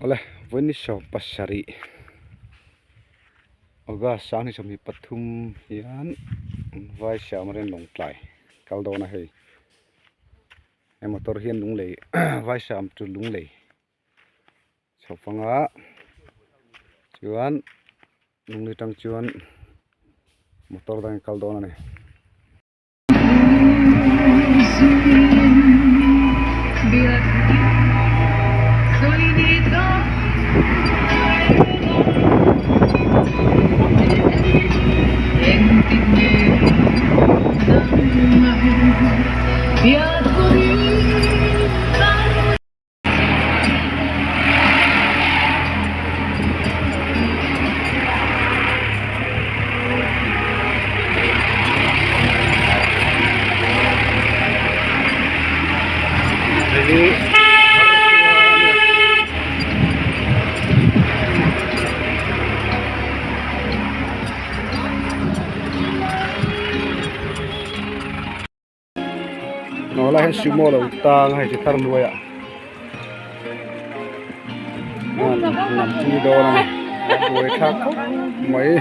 Awle vawiin ni 17 August 2023 hian vai siamaren lawngtlai kal dawn a hei he motor hian lunglei vai siam chu lunglei chho panga chuan lunglei tang chuan motor dangin kal dawn a ni. Aw lai hian sumo lo tang a hei chi thar hnuaiah an pui dawn a ni a buai thlak khawp mai.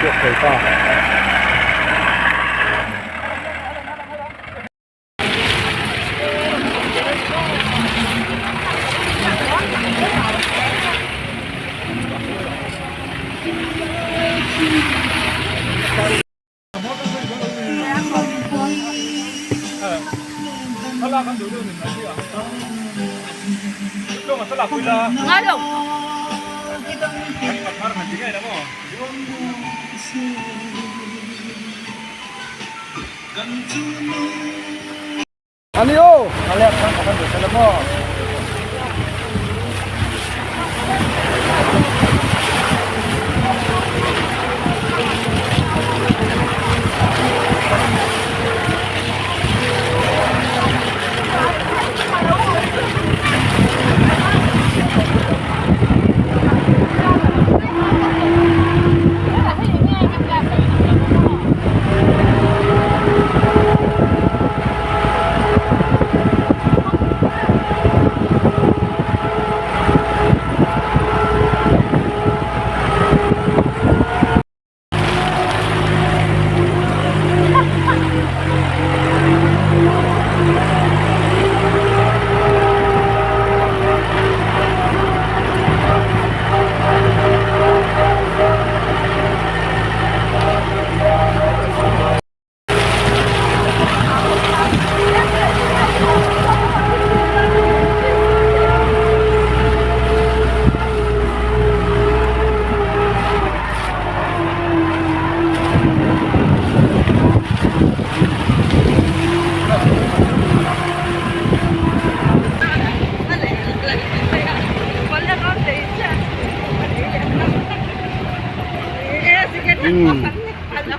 Chhuak thei ta. Ani aw.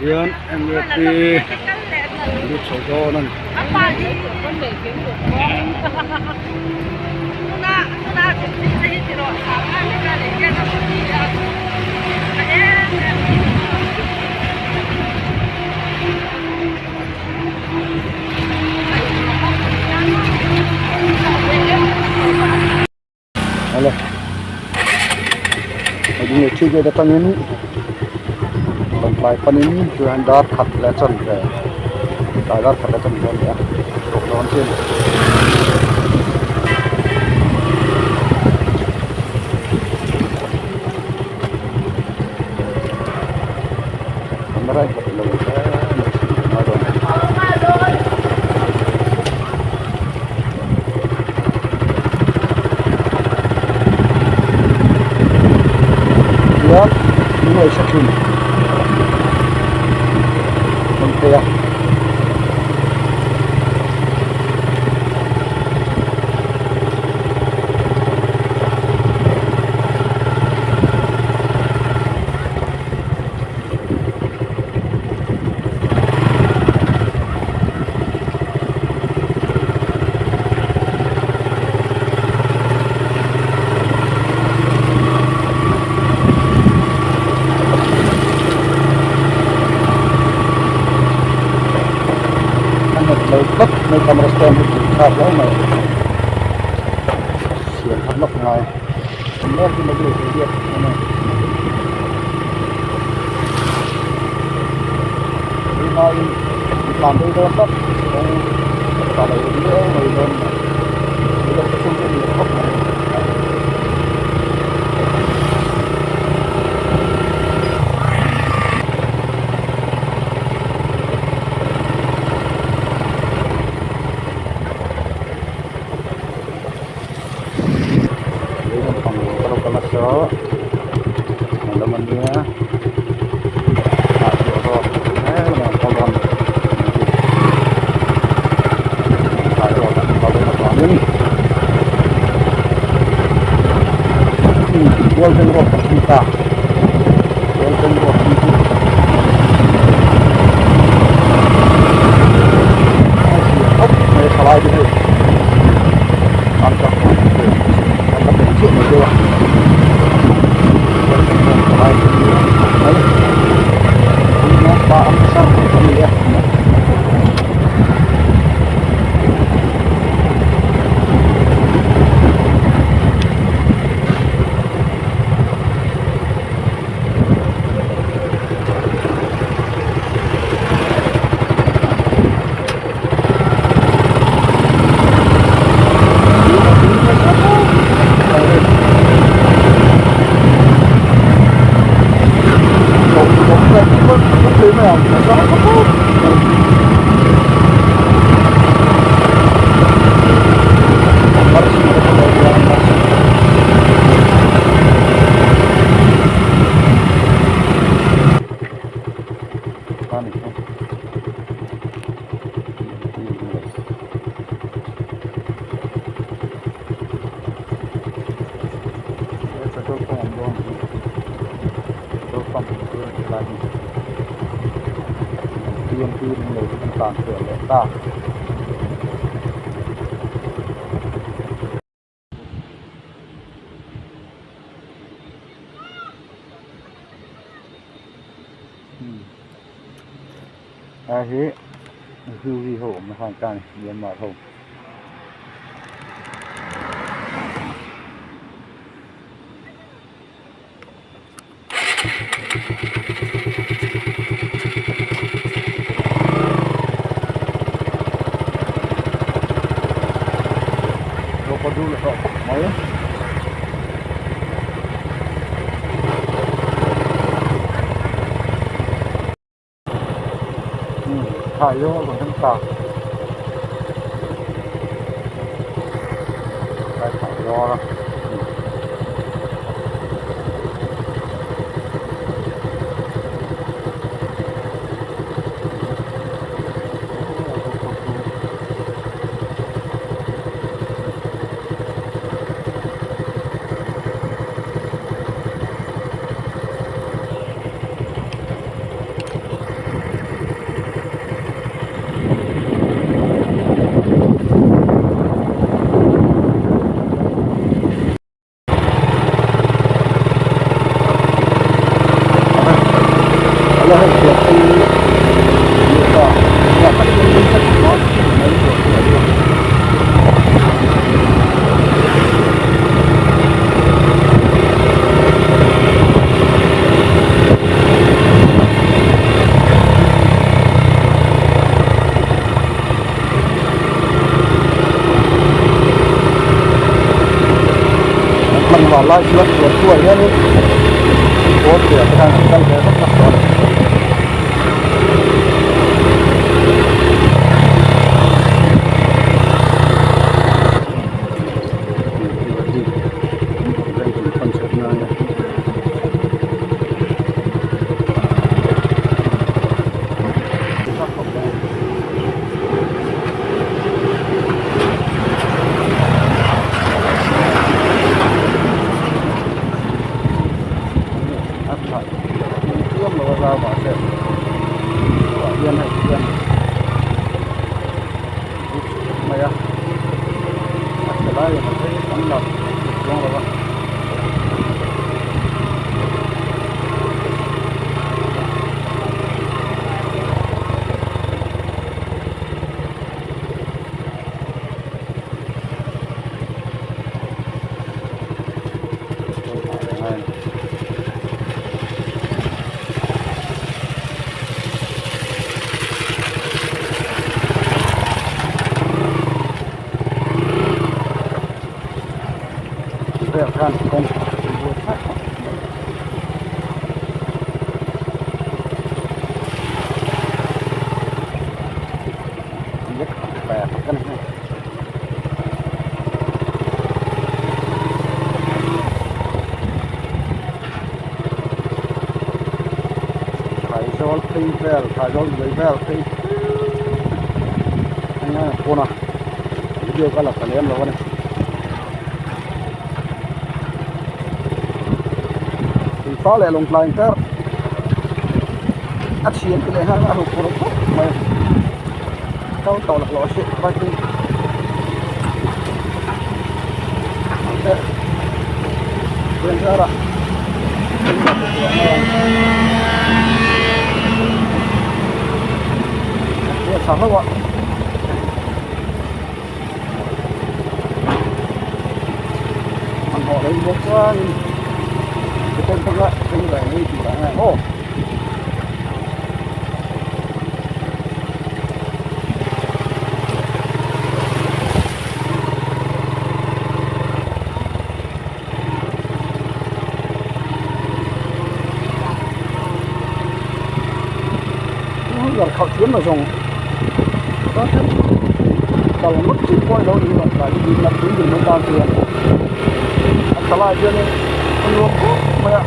Tihian MAP lut chho dawn a ni. Awle hei chu gate atangin lawngtlai panin chuan dar khat leh chanve tlai dar khat leh chanve a ni a chhuak dawn chiah a ni. Camera in lo hle mai a ngai dawn a ni. Tichuan lunglei sathlum an phei a. Hei camera stand hi tih thlak hle mai siam khat lawk ngai mek hi mai thei biak a ni tunlaiin an tlan daih dawn tlat kawng tha lo viau mai dawn a ni tui te chu a ni khawp mai. Lei lampang motor a kal a saw a lam a nia hnahchawl rawk tlem a kal dawn a ni hnahchawl an kal dawn avangin Golden road kan thleng ta Golden road hi chu a zia khawp mai a thalai te hei an chak an la peih chiah mai deuh a Golden road thalai te hi an khawp mai pa ang sar a ni a. Petrol pump awm dawn petrol pump chu helai hi TMT lung lei chu kan tlan chhuah leh ta. Lai hi Huri ho awmna khan ta a ni Myanmar ho. Thai deuh a rawn hmang ta lai thai zawr a. Tlangval lai chuan suan thuai hianin pawn te ah te khan an kal ve vak vak tawh a ni. Khan kawng inbuat thlap khawp mai. Thaizawl phei vel Thaizawl lui vel phei eng a pawn a video ka la ta lem lo a ni. Tuifa leh lawngtlai inkar a chhian te leh nghal a ruk phur khawp mai kal tawh laklawh a hriat bike hi vengzarah tha hlauh a. An hawh leh bawk chuanin second panga thleng ve mai tur ang e aw. Khalh thiam lo zawng kal ngawt chi pawh ilo ni lo tlai hi ding a tui ding mai tan chuan a tha lai hianin a nuam khawp mai a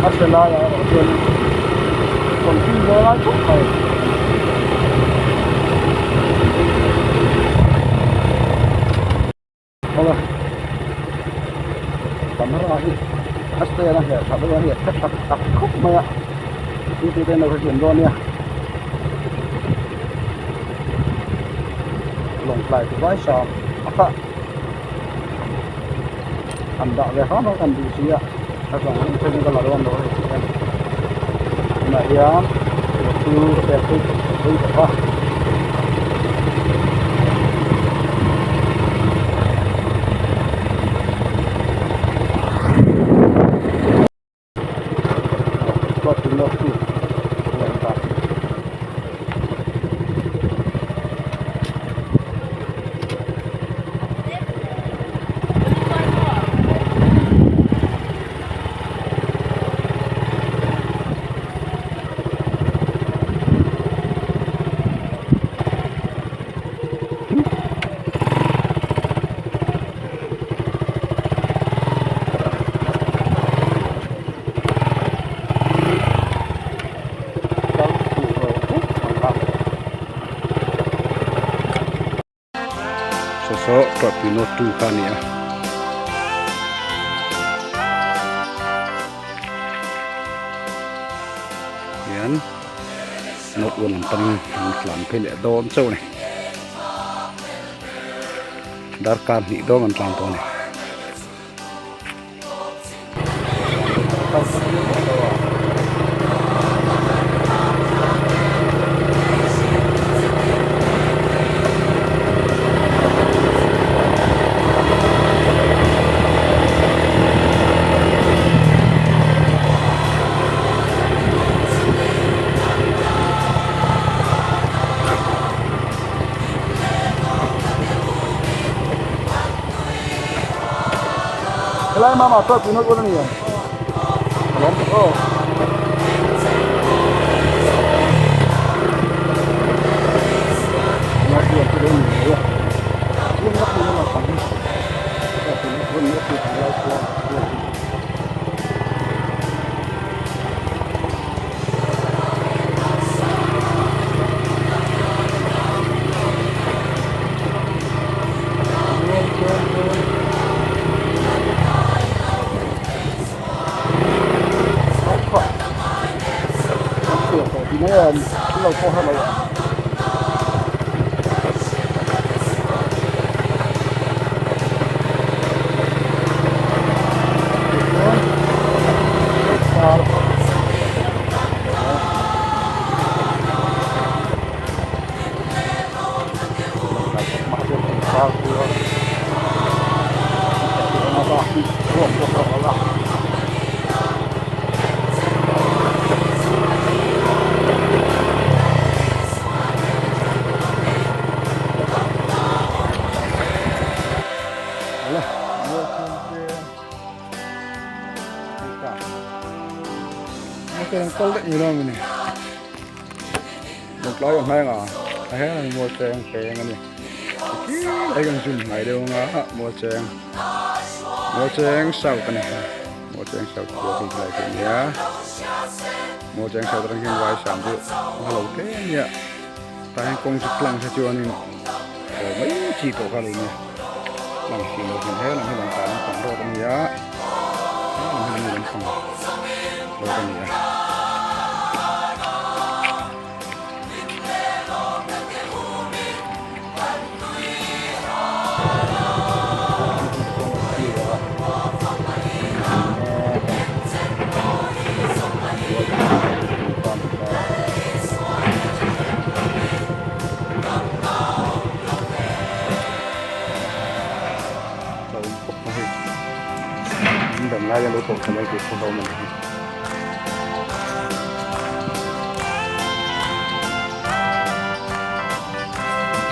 a chhe laiah erawh chuan confi ve lai khawp mai. Awle camera hi a stand a hliah tha deuh a ni a tak tak tak khawp mai a tu te an lo hrethiam dawn nia lawngtlai chu vai sang a kha an dah ve hram a kan duh si a a zawng ang phei ka la dawn lo hei hian tunah hian chu a pek phei phei bawk a. Saw saw tawhpui note 2 kha a ni a. Hian note 1 lam panin an tlan phei leh dawn chauh a ni. Darkar hnih dawn an tlan tawh a ni. Helai mama chuan tui nawlh a ni ang a lawm tak aw. an kal daih mai dawn a ni Lawngtlai a hnai ang a a hian an mualcheng peng a ni tikhi kan zoom hnai deuh anga mualcheng mualcheng south a ni mualcheng south khua khi helai khi a ni a mualcheng south atang hian vaisam chu a lo hle a nia tah hian kawng chu tlang se chuanin haw mai chi tawh kha a lo nia tlang si lo hian he lam hi lawngtlai lampang road a ni a he lam hi lung lampang road a ni a.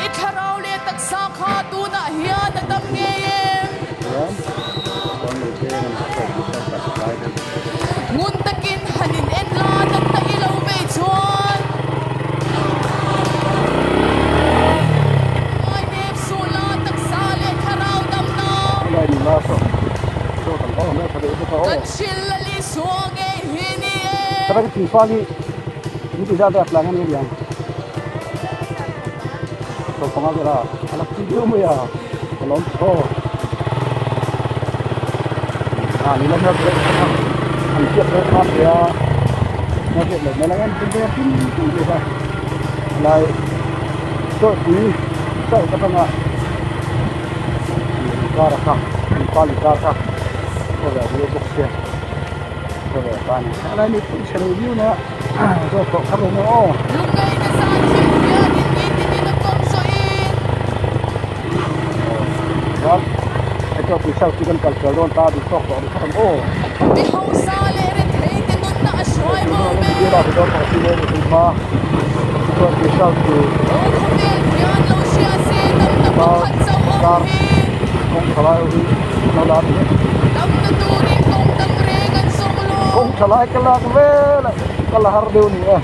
I thlarau leh taksa kha tunah hian a dam ngei em? Ngun takin han in en la natna i lo vei chuan Ngainep suh la taksa leh thlarau damna Kan hrilh la Isua ngei hi ni e. Lungngaihna zan thil hianin nitinin a kawng zawhin. Mi hausa leh retheite nunna a hruai bo mek. Aw khawvel hian lo hria se damna pakhat chauh awm hi. Damna turin kawng dang reng an zawng lo. Ka la har deuh a ni e,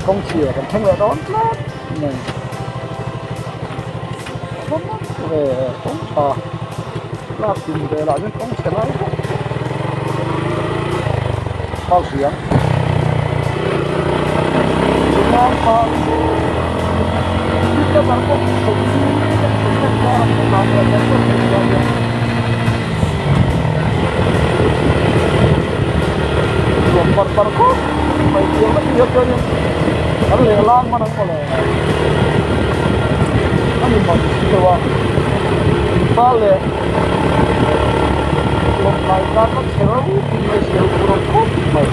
kawng chhia kan thleng leh dawn tlat mai. Ve kawng tha lak tum ve lah chuan kawng chhe lai bawk phal hriam chuan phal nuam par par khawp mai tiang vek hian chuanin an lehlang hman ang mawle a ni mang si lo a inpa leh lawmlai tan a chhe ropui mai si a ru ro khawp mai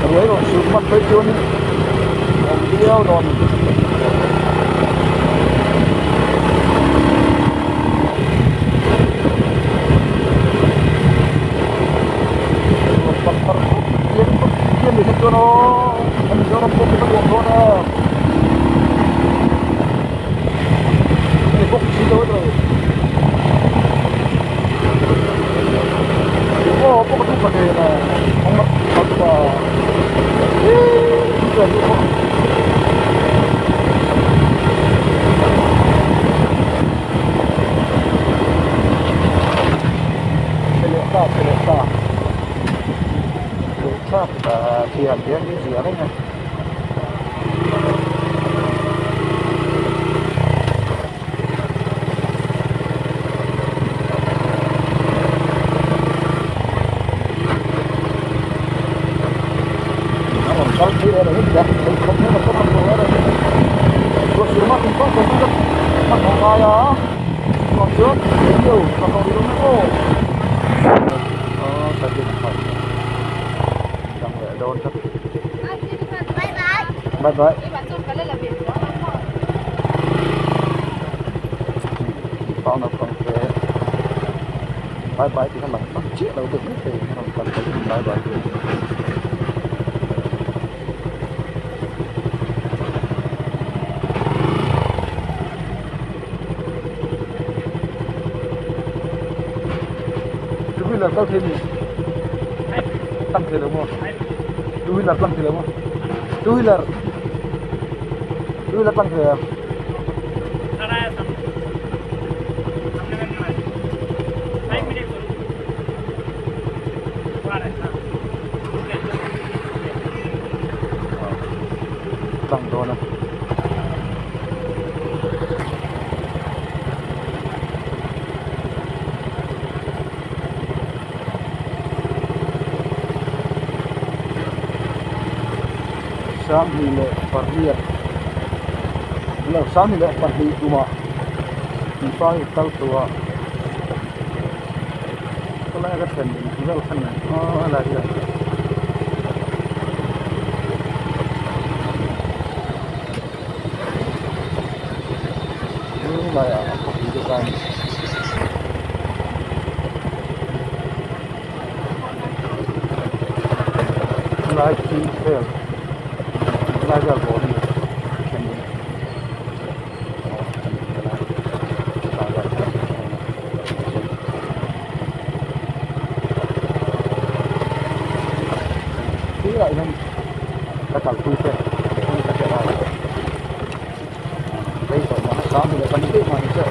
ruai rawn sur hman phei chuanin a awm viau dawn a ni. Bye bye. Bye bye tih kha lang tak chiah lo deuh mai thei a rawn kal phei in bye bye tih two wheeler kal thei mi tam thei lo maw. Two wheeler tlang thei lo maw? Two wheeler two wheeler tlang thei lo. Tlang dawn a. Sanghnih leh pariat lo sanghnih leh pahnih tumah mipa hi kal tawh a khawlai ka thlen vel kha ni aw helai hi helaiah a khawpui te khan. Helai thil vel helai vel bawr hi thenin ah hian ka kalpui te ka hre lai rei tawh mah sang hi leh kan daih mah ni che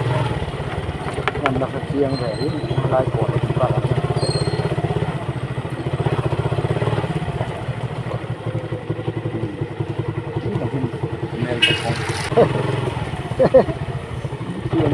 an la hre chiang ve hi helai kawn hi park ah hian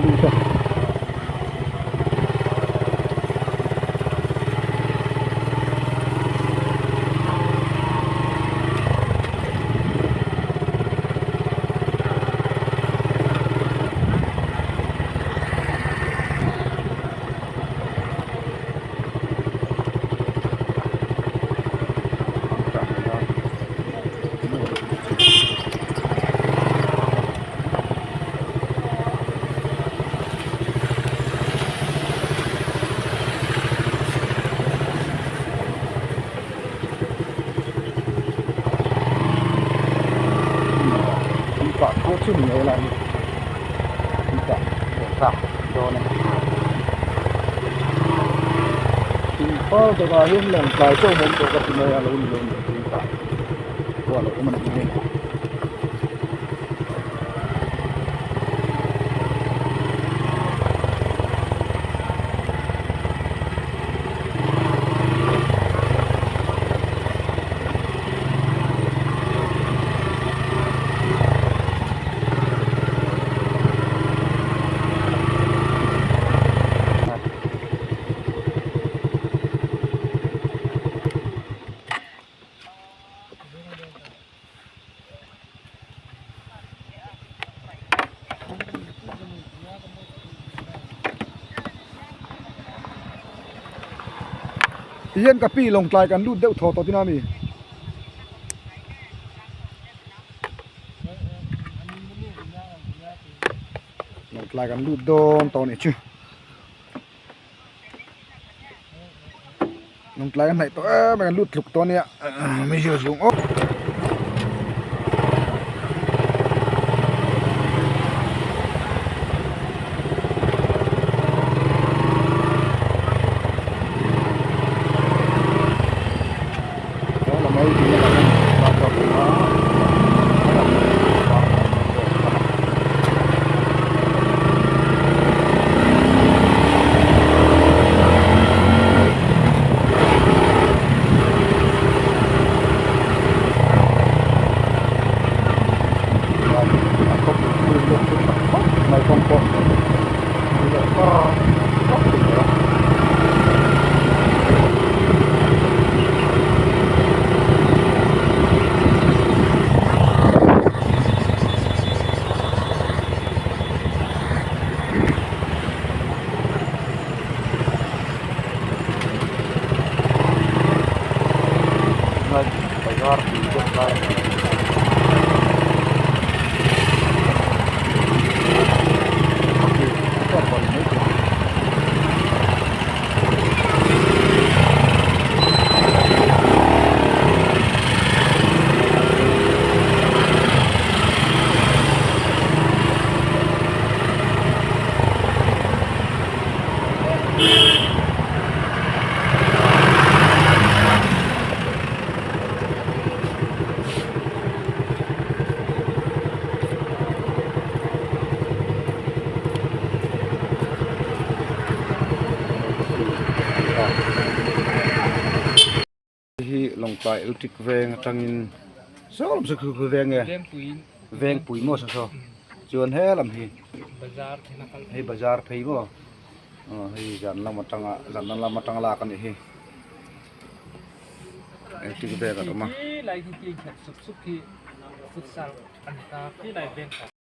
Chu ni mai lai hi tah tah dawn a ni thingpal takah hian lawngtlai pawh a awm tawh ka ti mai a lo ni lo ni thingpal pawh a lo awm a ni mai. Tihian ka pi lawngtlai kan lut deuh thaw tawh tina mi. Lawngtlai kan lut dawn tawh a nih chu. Lawngtlai a hnaih tawh em a kan lut tluk tawh a nia meizial zung awk. Bazar tih deuh lai a ni. Hei hi Lawngtlai electric veng atangin saw lam saw khu khu veng nge vengpui maw saw saw chuan he lam hi hei bazar phei maw aw hei zan lam atanga zan lam atanga lak a nih hi electric veng an awm a.